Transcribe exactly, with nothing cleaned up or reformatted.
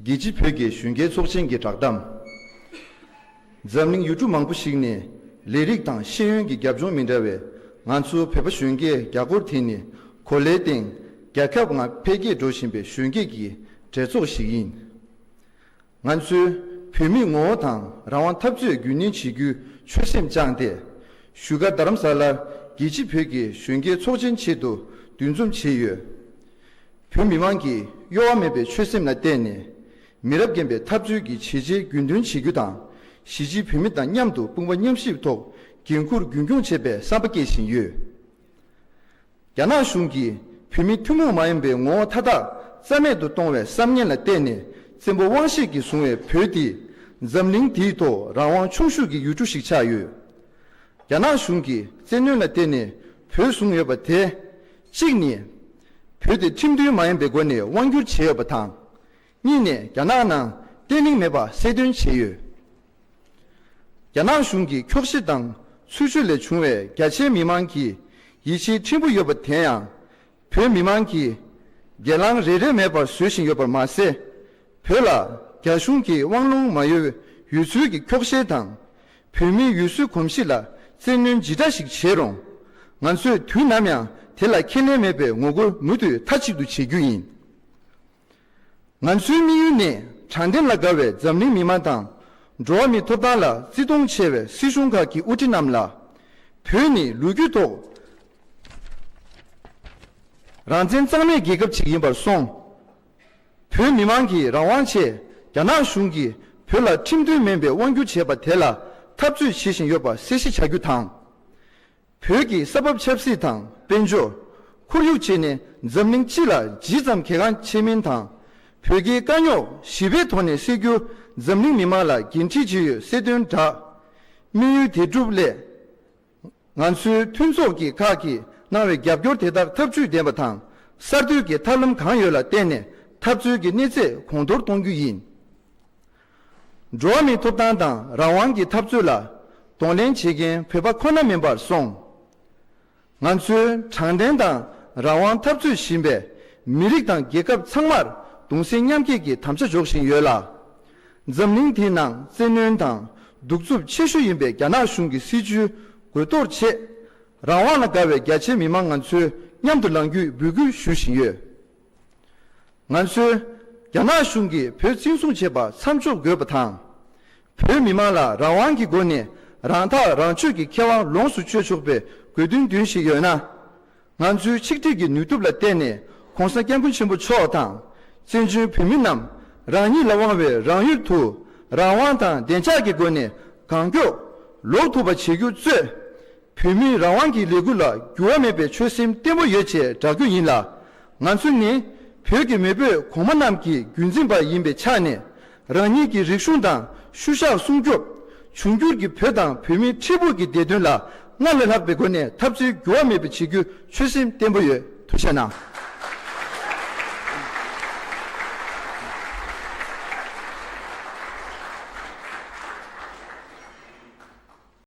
རྒྱལ་སྤྱི་བོད་ཀྱི་གཞོན་སྐྱེས་ཚོགས་ཆེན་གྱི་བསྒྲགས་གཏམ། འཛམ་གླིང་ཡུལ་གྲུ་མང་པོ་ཞིག་ནས་ལས་རིགས་དང་ཤེས་ཡོན་གྱི་རྒྱབ་ལྗོངས་མི་འདྲ་བའི་ང་ཚོ་བོད་པ་གཞོན་སྐྱེས་རྒྱ་སྒོར་དེ་ནི་གོ་ལའི་སྟེང་རྒྱལ་ཁབ་ལྔ་འཕེལ་རྒྱས་འགྲོ་བཞིན་པའི་གཞོན་སྐྱེས་ཀྱི་གྲོས་ཚོགས་ཤིག་ཡིན། ང་ཚོས་བོད་མིའི་ངོ་བོ་དང་རང་དབང་འཐབ་རྩོད་རྒྱུན་གནས་བྱེད་རྒྱུའི་ཆོད་སེམས་བཅངས་ཏེ། བཞུགས་སྒར་རྡ་རམ་ས་ལར་རྒྱལ་སྤྱི་བོད་ཀྱི་གཞོན་སྐྱེས་ཚོགས་ཆེན་ཆེད་དུ་འདུ་འཛོམས་བྱས་ཡོད། བོད་མི་མང་གིས་གཡོ་བ་མེད་པའི་ཆོད་སེམས་ལ་བརྟེན་ནས། མི་རབས་རྒན་པའི་འཐབ་རྩོད་ཀྱི་བྱས་རྗེས་རྒྱུན་འདོན་བྱེད་རྒྱུ་དང་། གཞིས་བྱེས་བོད་མི་དང་མཉམ་དུ་དཔུང་པ་མཉམ་གཤིབ་ཐོག་འགན་འཁུར་རྒྱུན་འཁྱོངས་བྱེད་པའི་བསམ་པ་སྐྱེ་བཞིན་ཡོད། རྒྱ་ནག་གཞུང་གིས་བོད་མི་ཐུན་མོང་མ་ཡིན་པའི་ངོ་བོ་མཐའ་དག་རྩ་མེད་དུ་གཏོང་བའི་བསམ་ངན་ལ་བརྟེན་ནས། བཙན་པོ་དབང་ཤེད་ཀྱིས་བཟུང་བའི་བོད་འདི་འཛམ་གླིང་འདིའི་ཐོག་རང་དབང་ཆུང་ཤོས་ཀྱི་ཡུལ་གྲུ་ཞིག་ཆགས་ཡོད། རྒྱ་ནག་གཞུང་གིས་བཙན་གནོན་ལ་བརྟེན་ནས་བོད་བཟུང་ཡོད་པ་དེ། གཅིག་ནི། བོད་དེ་ཁྲིམས་མཐུན་མ་ཡིན་པའི་སྒོ་ནས་དབང་བསྒྱུར་བྱས་ཡོད་པ་དང་། གཉིས་ནས། རྒྱ་ནག་ནང་བརྟན་ལྷིང་མེད་པ་གསལ་སྟོན་བྱས་ཡོད། རྒྱ་ནག་གཞུང་གི་འཁྱོག་བཤད་དང་ཚུལ་འཆོས་ལས་བྱུང་བའི་རྒྱ་ཆེའི་མི་མང་གི་ཡིད་ཆེས་ཕྲན་བུ་ཡོད་པ་དེ་ཡང་། བོད་མི་མང་གིས་སྒེར་ལངས་རེ་རེ་མེད་པར་བཟོད་བཞིན་ཡོད་པར་མ་ཟད། བོད་ལ་རྒྱ་གཞུང་གི་དབང་ལུང་མ་ཡོད་ཡོད་ཚུལ་གྱི་འཁྱོག་བཤད་དང་། བོད་མིའི་ཡུལ་སྲོལ་གོམས་གཤིས་ལ་བཙན་གནོན་ཇི་འདྲ་ཞིག་བྱས་རུང་། ང་ཚོས་དུས་ནམ་ཡང་དེ་ལ་ཁས་ལེན་མེད་པའི་ངོ་རྒོལ་མུ་མཐུད་མཐའ་གཅིག་ཏུ་བྱེད་རྒྱུ་ཡིན། ང་ཚོའི་དམིགས་ཡུལ་ནི། དྲང་བདེན་ལ་དགའ་བའི་འཛམ་གླིང་མི་མང་དང་། འགྲོ་བ་མིའི་ཐོབ་ཐང་ལ་བརྩི་མཐོང་ཆེ་བའི་སྲིད་གཞུང་ཁག་གི་དབུ་ཁྲིད་རྣམས་ལ། བོད་ནི་ལོ་རྒྱུས་ཐོག་རང་བཙན་གཙང་མའི་རྒྱལ་ཁབ་ཅིག་ཡིན་པར་སོང་། བོད་མི་མང་གི་རང་དབང་ཆེད་རྒྱ་ནག་གཞུང་གིས་བོད་ལ་ཁྲིམས་མཐུན་མིན་པའི་དབང་བསྒྱུར་བྱས་པ་དེ་ལ་འཐབ་རྩོད་བྱེད་བཞིན་ཡོད་པ་གསལ་བཤད་བྱ་རྒྱུ་དང་། བོད་ཀྱི་ས་བབ་ཆབ་སྲིད་དང་དཔལ་འབྱོར། ཁོར་ཡུག་བཅས་ནི་འཛམ་གླིང་སྤྱི་ལ་ཇི་ཙམ་གལ་འགངས་ཆེ་མིན་དང་། བོད་རྒྱའི་དཀའ་རྙོག་ཞི་བའི་ཐོག་ནས་སེལ་རྒྱུ་འཛམ་གླིང་མི་མང་ལ་འགན་འཁྲི་ཇི་ཡོད་གསལ་སྟོན་བསྒྲགས། དམིགས་ཡུལ་དེ་བསྒྲུབ་སླད། ང་ཚོའི་མཐུན་ཚོགས་ཀྱི་ཁག་གིས་གནང་བའི་རྒྱབ་སྐྱོར་དེ་དག་ཐབས་ཇུས་ལྡན་པ་དང་། གསར་གཏོད་ཀྱི་ཐབས་ལམ་གང་ཡོད་ལ་བརྟེན་ནས་འཐབ་རྩོད་ཀྱི་གནས་ཚད་གོང་མཐོར་གཏོང་རྒྱུ་ཡིན། འགྲོ་བ་མིའི་ཐོབ་ཐང་དང་རང་དབང་གི་འཐབ་རྩོད་ལ་གདོང་ལེན་བྱེད་མཁན་བོད་པ་ཁོ་ན་མིན་པར་སོང་། ང་ཚོས་དྲང་བདེན་དང་རང་དབང་འཐབ་རྩོད་བཞིན་པའི་མི་རིགས་དང་རྒྱལ་ཁབ་ཚང་མར་གདུང་སེམས་མཉམ་སྐྱེད་ཀྱི་དམ་བཅའ་འཇོག་བཞིན་ཡོད་ལ། འཛམ་གླིང་འདིའི་ནང་བཙན་གནོན་དང་གདུག་རྩུབ་ཆེ་ཤོས་ཡིན་པའི་རྒྱ་ནག་གཞུང་གི་སྲིད་བྱུས་རྒོལ་གཏོར་ཆེད། རང་དབང་ལ་དགའ་བའི་རྒྱ་ཆེའི་མི་མང་ང་ཚོས་མཉམ་དུ་ལངས་རྒྱུའི་འབོད་སྐུལ་ཞུ་བཞིན་ཡོད། ང་ཚོས་རྒྱ་ནག་གཞུང་གིས་བོད་བཙན་བཟུང་བྱས་པ་མཚམས་འཇོག་དགོས་པ་དང་། བོད་མི་མང་ལ་རང་དབང་གི་སྒོ་ནས་རང་ཐག་རང་གཅོད་ཀྱི་ཁེ་དབང་ལོངས་སུ་སྤྱོད་ཆོག་པའི་དགོས་འདུན་འདོན་བཞིན་ཡོད་ན། ང་ཚོའི་ཆིག་སྒྲིལ་གྱི་ནུས་སྟོབས་ལ་བརྟེན་ནས་༸གོང་ས་༸སྐྱབས་མགོན་ཆེན་པོ་མཆོག་དང་། བཙན་བྱོལ་བོད་མི་རྣམས་རང་ཉིད་ལ་དབང་བའི་རང་ཡུལ་དུ་རང་དབང་དང་བདེ་འཇགས་ཀྱི་སྒོ་ནས་གང་མགྱོགས་ལོག་ཐུབ་པ་བྱེད་རྒྱུ་གཙོས། བོད་མིའི་རང་དབང་གི་ལས་འགུལ་ལ་འགྱུར་བ་མེད་པའི་ཆོད་སེམས་བརྟན་པོ་ཡོད་ཅེས་བསྒྲགས་རྒྱུ་ཡིན་ལ། ང་ཚོ་ནི་བོད་ཀྱི་མེས་པོས་གོང་མ་རྣམས་ཀྱི་རྒྱུན་འཛིན་པ་ཡིན་པའི་ཆ་ནས། རང་ཉིད་ཀྱི་རིག་གཞུང་དང་ཤུལ་བཞག་སྲུང་སྐྱོབ། འབྱུང་འགྱུར་གྱི་བོད་དང་བོད་མིའི་འཕྲལ་ཕུགས་ཀྱི་བདེ་དོན་ལ་སྔར་ལས་ལྷག་པའི་སྒོ་ནས་འཐབ་རྩོད་འགྱུར་བ་མེད་པ་བྱེད་རྒྱུའི་ཆོད་སེམས་བརྟན་པོ་ཡོད། ཐུགས་རྗེ་གནང་།